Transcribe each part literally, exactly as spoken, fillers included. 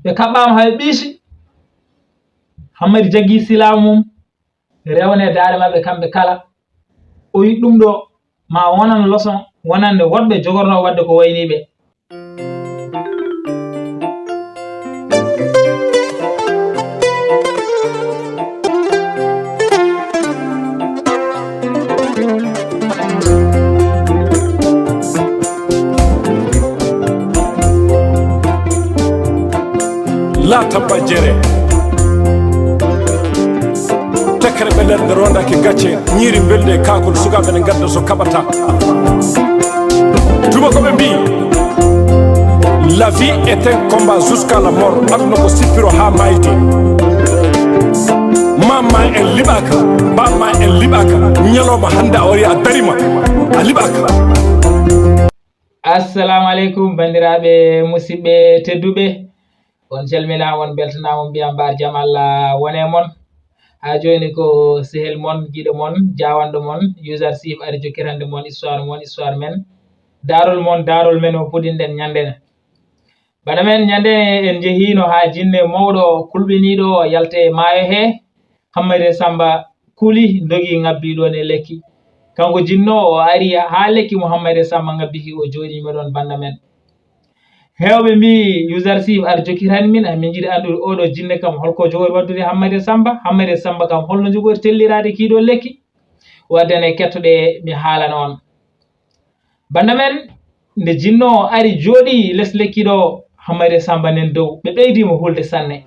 Ɓe kaɓɓaama haa ɓe ɓiici. Hammadi jaggi silaamu mum, rewne daande maɓɓe kamɓe kala. O wi ɗum ɗo ma wonan leçon wonande woɗɓe jogornoo waɗde ko wayni ɓe. Laata bajjere. Tekkere ɓe nder nde rondake gacce, ñiiri mbelde e kaakol, sukaaɓe ne ngadda so kaɓata. Tuma ko ɓe mbii, la vie est un combat jusqu'à la mort. Aduna ko sippiro haa maayde. Ma maay en liɓaaka, ba maay en liɓaaka. Ñalawma hannde a wari a darima, a liɓaaka. Assalamu aleykum, banndiraaɓe, musidɓe tedduɓe. On calminaama, on mbeltanaama, on mbiya mbaar jam Allah wone mon. Haa jooni ko sehil mon, giɗo mon, jaawanɗo mon, User Sif ari jokkirande mon histoire mon, histoire men. Daarol mon, daarol men o puɗinɗen ñande. Bana men ñande en njehiino haa jinne mawɗo kulɓiniiɗo o yalta e maayo he. Hammadi e Samba kuli, ndogi, ŋabbi ɗon e lekki. Kanko jinno o ari haa lekki mo Hammadi e Samba ŋabbi ki, o jooɗiima ɗon banda men. Heewɓe mbii, User Sif ar jokkitan min, amin njiɗi anndude oɗo jinne kam holko jogori waddude Hammadi e Samba, Hammadi e Samba kam holno jogori telliraade kii ɗoo lekki? Wadde ne kettoɗe mi haalana on. Banda men, nde jinno o ari jooɗi les lekki ɗo, Hammadi e Samba nen dow, ɓe ɓeydi mo hulde sanne.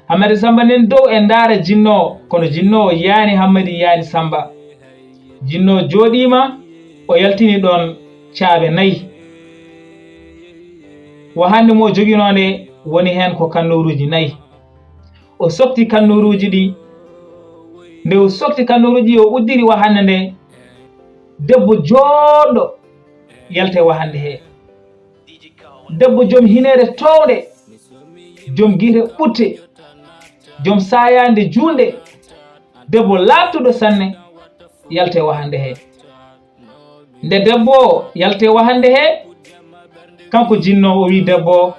Hammadi e Samba nen dow e ndaara jinno o, kono jinno o yiyaani Hammadi, yiyaani Samba. Jinno o jooɗiima, o yaltini ɗon caabe nayi. Wa hannde mo o joginoo nde woni heen ko kannooruuji nayi. O sokti kannooruuji ɗi. Nde o sokti kannooruuji ɗi, o uddiri wa hannde nde, debbo jooɗɗo yalta e wa hannde he. Debbo joom hineere toownde, joom gite ɓutte, joom saayaande juunde, debbo laaɓtuɗo sanne yalta e wa hannde he. Nde debbo o yalta e wa hannde he, kanko jinno o wi debbo o,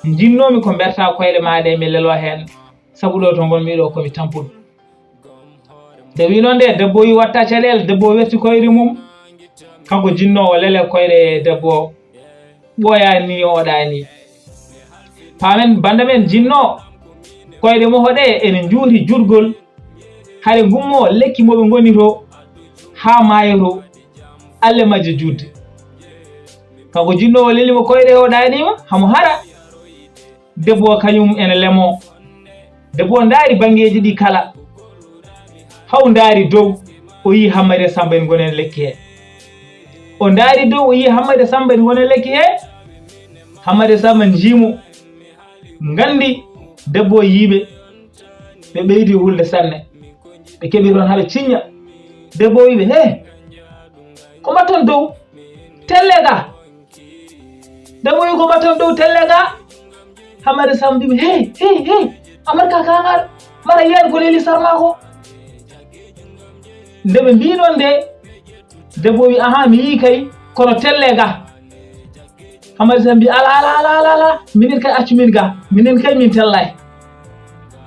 njinnoomi ko mberta koyɗe maa ɗe mi lelo heen, sabu ɗo to ngonmi ɗo ko mi tampuɗo. Nde wi noon nde, debbo o wi watta caɗeele, debbo o werti koyɗe mum, kanko jinno o lele koyɗe debbo o, ɓooyaani ni, o waɗaani ni. Paamen banda men jinno, koyɗe mo hoɗe ene njuuti juutgol, hare ngummo lekki mo ɓe ngoni to, haa maayo to, alle majje juutde. Kanko jinno o leli mo koyɗe, o ɗaaniima, hamo hara. Debbo o kañum ene lemo. Debbo o ndaari banngeeji ɗi kala. Haw ndaari dow, o yii Hammadi e Samba en ngoni e lekki he. O ndaari dow, o yii Hammadi e Samba en ngoni e lekki he. Hammadi e Samba njiimo. Nganndi debbo o yiiɓe. Ɓe ɓeydi hulde sanne. Ɓe keɓi toon haɓe ciñña. Debbo o wiiɓe, he, ko mbatton dow? Telle ga. Debbo wi ko mbatton dow telle ga. Hammadi Samba mbiɓe, hey, hey, hey, a marka kangaɗo, mara yiyaani ko leli sarma ko. Nde ɓe mbii ɗon nde, debbo wi, aha, mi yii kay, kono telle ga. Hammadi Samba mbi, ala, ala, ala, ala, ala, minen kay accu min ga, minen kay min tellay.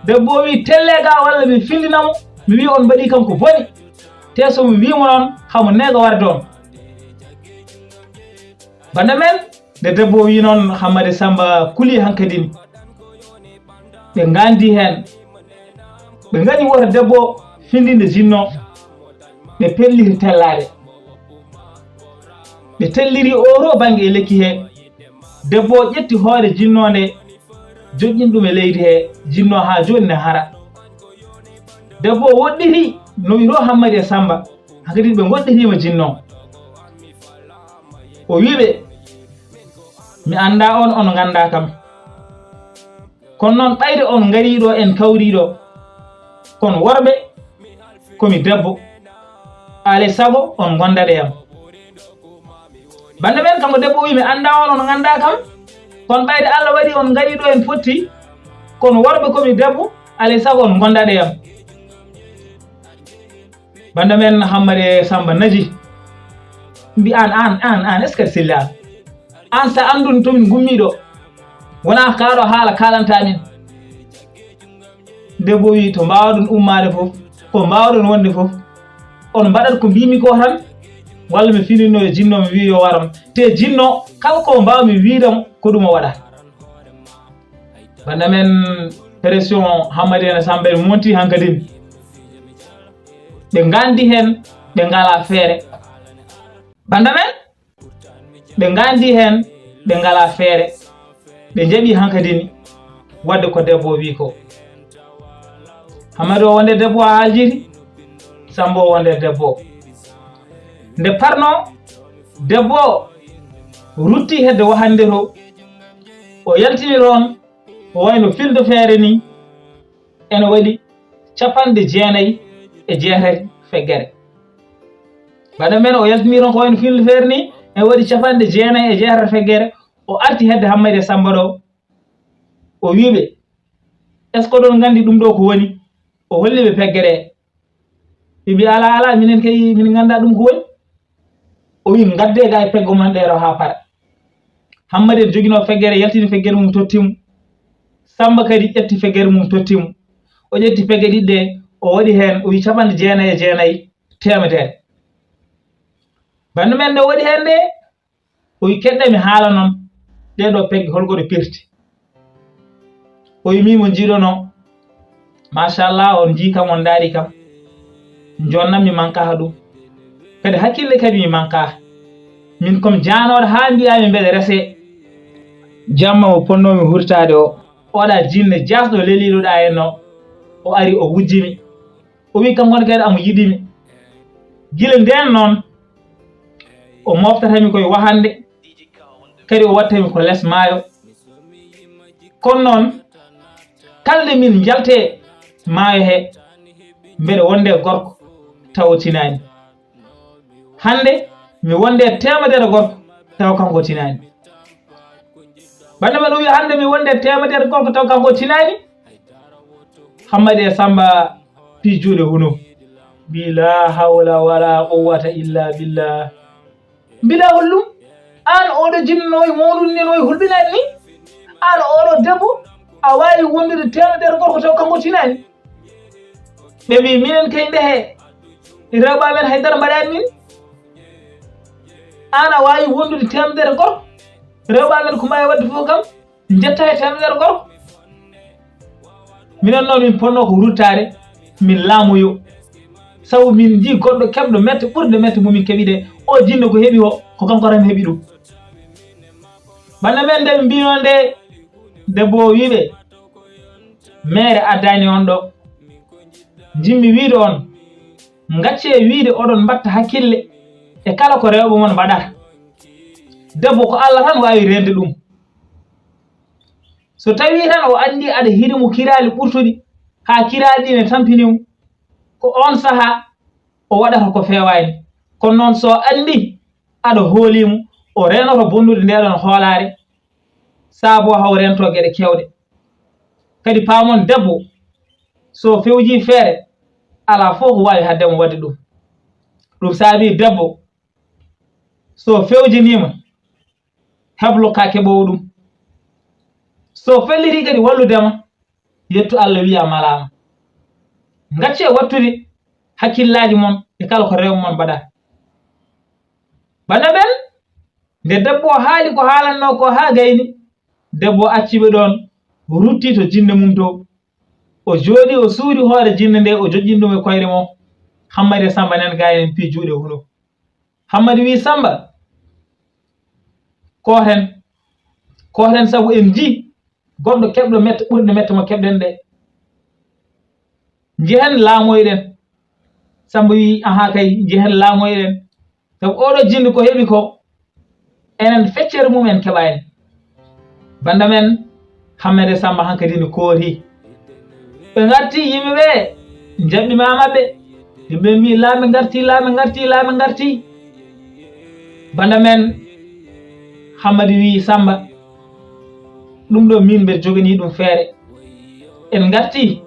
Debbo wi, telle ga walla mi findinamo, mi wi on mbaɗi kam ko boni. Te so mi wimo noon, hamo neega warde on. Banda men, nde debbo o wi noon, Hammadi Samba kuli hankadin. Ɓe ngandi heen. Ɓe ngani woto debbo findinde jinno. Ɓe pelliri tellaade. Ɓe telliri oto bannge e lekki he. Debbo o ƴetti hoore jinno nde, joƴƴini ɗum e leydi he. Jinno haa jooni ne hara. Debbo o woɗɗiti no wiro Hammadi e Samba. Hankadi ɓe ngoɗɗitiima jinno. O wi ɓe, mi anndaa on, on nganndaa kam. Kono noon, ɓayde on ngarii ɗo, en kawrii ɗo, kon worɓe, ko mi debbo. Alaa e sago on ngondat e am. Banda men, kanko debbo wi, mi anndaa on, on nganndaa kam. Kono ɓayde Allah waɗi on ngarii ɗo, en potti, kon worɓe, ko mi debbo, alaa e sago on ngondat e am. Banda men Hammadi e Samba naji. Mbi, aan, aan, aan, aan, est-ce que aɗa selli aan? Aan, so a anndun to min ngummi ɗo, Wonaa kaa ɗoo haala kaalanta min. Debbo wii, to mbaawɗon ummaade fof, ko mbaawɗon wonde fof, on mbaɗat ko mbiimi ko tan, walla mi fininno e jinno, mi wii yo waron. Te jinno, kala ko mbaawmi wiide mo, ko ɗum o waɗa. Bannda men, pression Hammadi en e Samba en monti hankadin. Ɓe nganndi heen, ɓe ngalaa feere. Bannda men, ɓe nganndi heen, ɓe ngalaa feere. Ɓe njaɓi hankadin waɗde ko debbo o wii ko. Hammadi o wonde debbo o haaldiri, Samba o wonde debbo o. Nde parno, debbo o rutti hedde wahannde to, o yaltini toon, o wayno filde feere ni, ene waɗi capanɗe jeenayi e jeetati feggere. Bannda men, o yaltini toon ko wayno filde feere ni, ene waɗi capanɗe jeenayi e jeetati feggere, o arti hedde Hammadi e Samba ɗo, o wii ɓe, est-ce que oɗon nganndi ɗum ɗo ko woni? O holli ɓe peggere. Ɓe mbii, alaa, alaa, minen kay, min nganndaa ɗum ko woni. O wii, ngaddee gaa e peggo mon ɗee ɗo haa para. Hammadi en joginoo feggere, yaltini feggere mum, totti mo. Samba kadi ƴetti feggere mum, totti mo. O ƴetti pegge ɗiɗi ɗe, o waɗi heen, o wii, capanɗe jeenayi e jeenayi, teemedere. Bannda men, nde o waɗi heen nde, o wii, keɗɗe mi haala noon, ɗee ɗo pegge, hol ko ɗe pirti? O wii, miin mo njiiɗonoo, machallah, on njii kam, on ndaari kam, jooni noon mi mankaaka ɗum. Kadi hakkille kadi mi mankaaka. Min comme jaanooɗo haa mbiyaa mi mbeɗa resee. Jamma mo ponnoomi hurtaade o, oɗa jinne jaasɗo leliiɗo ɗa en o, o ari o wujji mi. O wii kanko ne kadi amo yiɗi mi. Gila ndeen noon, o mooftata mi ko e wahannde, kadi o watta mi ko les maayo. Kono noon, kala nde min njaltee maayo he, mbeɗa wonde e gorko tawa o tinaani. Hannde, mi wonde e teemedere gorko tawa kanko o tinaani. Bannda men o wii, hannde mi wonde e teemedere gorko tawa kanko o tinaani. Hammadi e Samba pii juuɗe huno. Mbii, "Laa hawla walaa quwwata illa billah." Mbiɗa hollum, aan oɗo jinno no wayi mawɗum ni, no wayi hulɓinaade ni. Aan oɗo debbo, a waawi wondude teemedere gorko taw kanko tinaani. Ɓe mbii, minen kay ndehe, rewɓe amen hay dara mbaɗaani min. Aan a waawi wondude teemedere gorko, rewɓe amen ko mbaawi waɗde fof kam. Njetta e teemedere gorko. Minen noon min potnoo ko ruttaade, min laamoyo. Sabu min njii goɗɗo keɓɗo mette ɓurde mette mo min keɓi ɗe. O jinno ko heɓi o, ko kanko tan heɓi ɗum. Bannda men nde ɓe mbiinoo nde, debbo o wii ɓe, meere addaani on ɗo. Njimmi wiide on, ngaccee wiide oɗon mbatta hakkille e kala ko rewɓe mon mbaɗata. Debbo ko Allah tan waawi reende ɗum. So tawii tan o anndii aɗa hiɗi mo kiraali ɓurtuɗi, haa kiraali ɗi ne tampini mo, ko oon sahaa o waɗata ko feewaani. Kono noon so anndii aɗa hoolii mo, o reenoto bonnude ndee ɗoon hoolaare, saabo haw reentoo geɗe keewɗe. Kadi paamon debbo, so fewjii feere, alaa fof ko waawi haɗde mo waɗde ɗum. Ɗum saabii debbo, so fewjiniima, heblo ka keɓoowo ɗum. So fellitii kadi wallude ma, yettu Allah wiya malaama. Ngaccee wattude hakkillaaji mon e kala ko rewɓe mon mbaɗata. Bana ɓen, nde debbo o haali ko haalannoo ko haa gayni, debbo o acci ɓe ɗoon, ruttii to jinne mum to. O jooɗii, o suuri hoore jinne nde, o joƴƴini ɗum e koyɗe mo. Hammadi e Samba nen gaay en pii juuɗe huno. Hammadi wii, "Samba, kooten, kooten sabu en njii goɗɗo keɓɗo mette ɓurɗe mette mo keɓɗen ɗe. Njehen laamoyɗen." Samba wii, "Ahaa kay, njehen laamoyɗen. Sabu oɗo jinni ko heɓi ko, enen feccere mum en keɓaani." Banda men, Hammadi e Samba hankadi ne koori. Ɓe ngarti, yimɓe ɓe njaɓɓi ma maɓɓe. Yimɓe mbii, "Laaɓe ngarti, laaɓe ngarti, laaɓe ngarti." Banda men, Hammadi wii Samba, "Ɗum ɗo min mbeɗa joganii ɗum feere. En ngarti,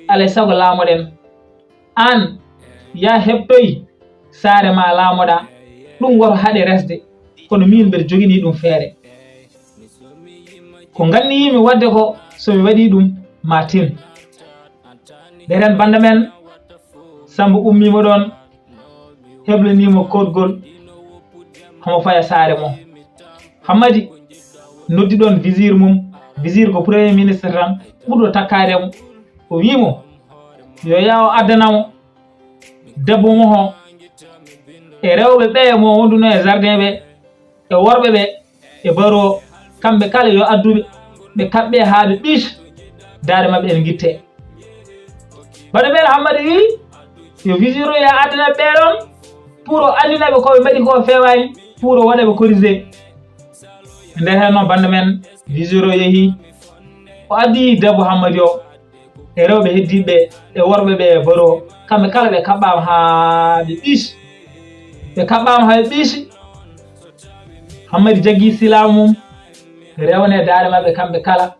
alay sago laamoɗen. Aan, yaa heɓtoy saare ma laamoɗaa. Ɗum woto haɗe resde, kono min mbeɗa joganii ɗum feere." Ko nganniyimi waɗde ko, so mi waɗii ɗum, ma tin. Ndeen bannda men Sammba ummiima ɗoon, heblaniima koɗgol, homo faya saare mum. Hammadi noddi ɗoon visir mum, visir ko premier ministre tan ɓurɗo takkaade mo. O wii mo yo yaa o addana mo debbo mo o e rewɓe ɓe mo wonduno e jardin ɓe e worɓe ɓe e baro, kamɓe kala yo adduɓe, ɓe kaɓɓe haa ɓe ɓiis, daare maɓɓe ene ngitte. Bana men Hammadi wii yo visir o yaa addana ɓe ɗoon pour o anndina ɓe ko ɓe mbaɗi ko feewaani, pour o waɗa ɓe corrigé. Nde heen noon bannda men visir o yehi, o addi debbo Hammadi o e rewɓe heddiiɓe e worɓe ɓe e baro, kamɓe kala ɓe kaɓɓaama haa ɓe ɓiisi. Ɓe kaɓɓaama haa ɓe ɓiisi. Hammadi jaggi silaamu mum, rewne daare maɓɓe kamɓe kala.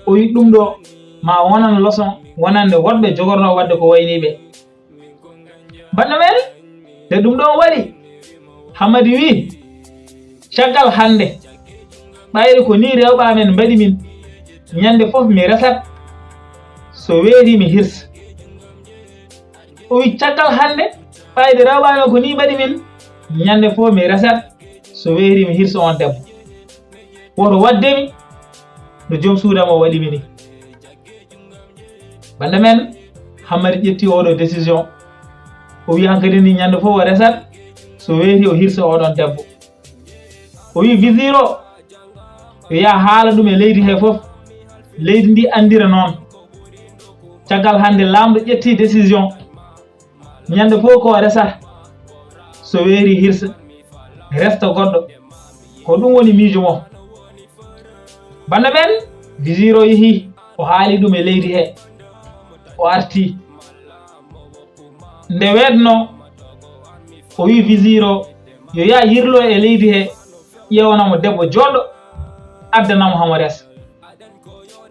O wi ɗum ɗo ma wonan leçon wonande woɗɓe jogornoo waɗde ko wayni ɓe. Bannda men, nde ɗum ɗoon waɗi, Hammadi wii, caggal hannde, ɓayri ko nii rewɓe amen mbaɗi min, ñande fof mi resat, so weerii mi hirsa. O wii, caggal hannde, ɓayri rewɓe amen ko nii mbaɗi min, ñande fof mi resat, so weerii mi hirsa oon debbo. Woto waɗde mi no joom suudu am o waɗi mi nii. Bannda men, Hammadi ƴetti oɗo décision. O wii hankadi ni ñande fof o resat, so weerii o hirsa oɗon debbo. O wii visir o, yo yaa haala ɗum e leydi he fof. Leydi ndi anndira noon. Caggal hannde laamɗo ƴetti décision. Ñande fof ko o resata, so weerii hirsa, resta goɗɗo. Ko ɗum woni miijo mo. Bannda men, visir o yehi, o haali ɗum e leydi he. O arti. Nde weetno, o wii visir o, yo yaa yirlo e leydi he, ƴeewana mo debbo jooɗɗo, addana mo hamo resa.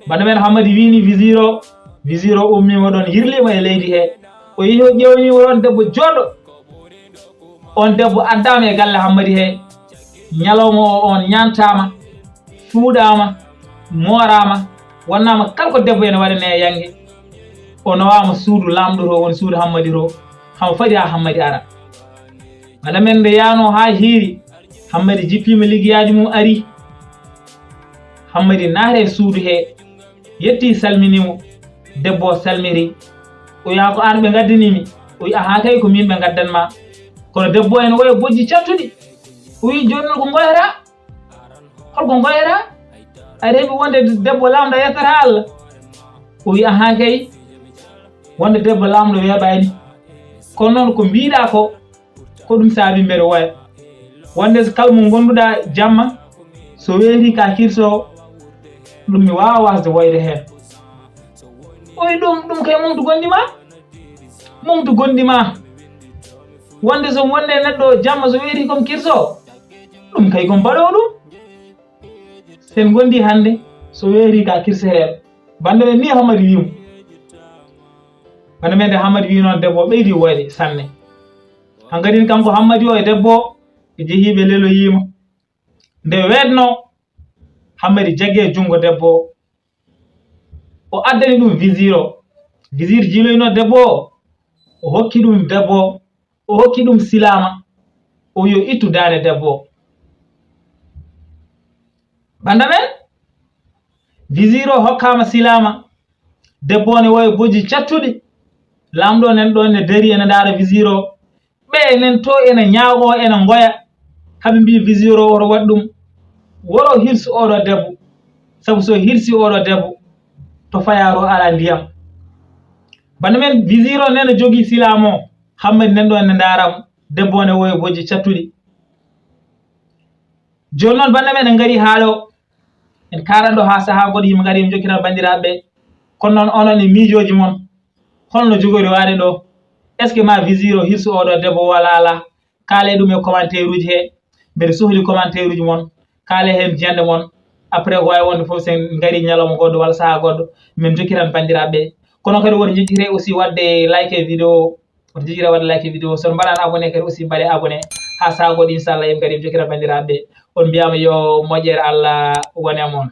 Bannda men Hammadi wii ni visir o, visir o ummiima ɗoon, yirliima e leydi he. O yehi o ƴeewniima ɗoon debbo jooɗɗo. Oon debbo addaama e galle Hammadi he. Ñalawma o oon ñaantaama, fuuɗaama, mooraama, wonnaama kala ko debbo ene waɗanee e yannge. O nawaama suudu laamɗo to, woni suudu Hammadi to, hamo fadi haa Hammadi ara. Bannda men nde yaanoo haa hiiri, Hammadi jippiima liggeyaaji mum ari. Hammadi naati e suudu he, yetti salminii mo. Debbo o salmiti. O wii ko aan ɓe ngaddanii mi? O wii ahaa kay ko miin ɓe ngaddan ma. Kono debbo o ene wayi bojji cattuɗi. O wii jooni noon ko ngoyata? Holko ngoyata? A reeɓi wonde debbo laamɗo yettata Allah? O wii ahaa kay, wonde debbo laamɗo weeɓaani. Kono noon ko mbiiɗaa ko, ko ɗum saabi mbeɗa woya. Wonde so kala mo ngonnduɗaa jamma, so weetii ka kirso, ɗum mi waawa wasde woyde heen. O wii ɗum, ɗum kay mumtu gonɗi ma. Mumtu gonɗi ma. Wonde so wonde neɗɗo jamma so weetii ko mi kirso, ɗum kay ko mbaɗoo ɗum. Sen ngondi hannde, so weetii ka kirseteeɗo. Bannda men ni Hammadi wii mo. Bannda men nde Hammadi wii noon debbo o ɓeydi woyde sanne. Hankadi kanko Hammadi o e debbo o, ɓe njehii ɓe leloyiima. Nde weetno, Hammadi jaggi e junngo debbo o. O addani ɗum visir o. Visir jiiloyno debbo o. O hokki ɗum debbo o. O hokki ɗum silaama. O wii yo ittu daande debbo o. Bannda men, visir o hokkaama silaama. Debbo o ne wayi bojji cattuɗi. Laamɗo nen ɗo ne darii ene ndaara visir o. Ɓe enen to ene ñaawoo, ene ngoya. Haɓe mbii visir o woto waɗ ɗum. Woro hirsu oɗo debbo. Sabu so hirsi oɗo debbo, to fayaaro alaa ndiyam. Bannda men visir o nena jogii silaama o. Hammadi nen ɗo ene ndaara mo. Debbo o ne wayi bojji cattuɗi. Jooni noon bannda men en ngarii haa ɗo. En kaaran ɗo haa sahaa goɗɗo yimɓe ngari en njokkitan banndiraaɓe ɓe. Kono noon onon e miijooji mon. Holno jogori waade ɗo? Est-ce que ma visir o hirsu oɗo debbo walla alaa? Kaale ɗum e commentaire uji he. Mbeɗa sohli commentaire uji mon. Kaale heen jiyannde mon. Après ko waawi wonde fof sen ngari ñalawma goɗɗo walla sahaa goɗɗo. Min njokkitan banndiraaɓe ɓe. Kono kadi woto njejjite aussi waɗde like e vidéo. Woto njejjite waɗde like e vidéo. So on mbaɗaani abonné kadi aussi mbaɗe abonné. Haa sahaa goɗɗo inchallah yimɓe kadi en njokkitan banndiraaɓe ɓe. On mbiyaama yo moƴƴere Allah wone mon.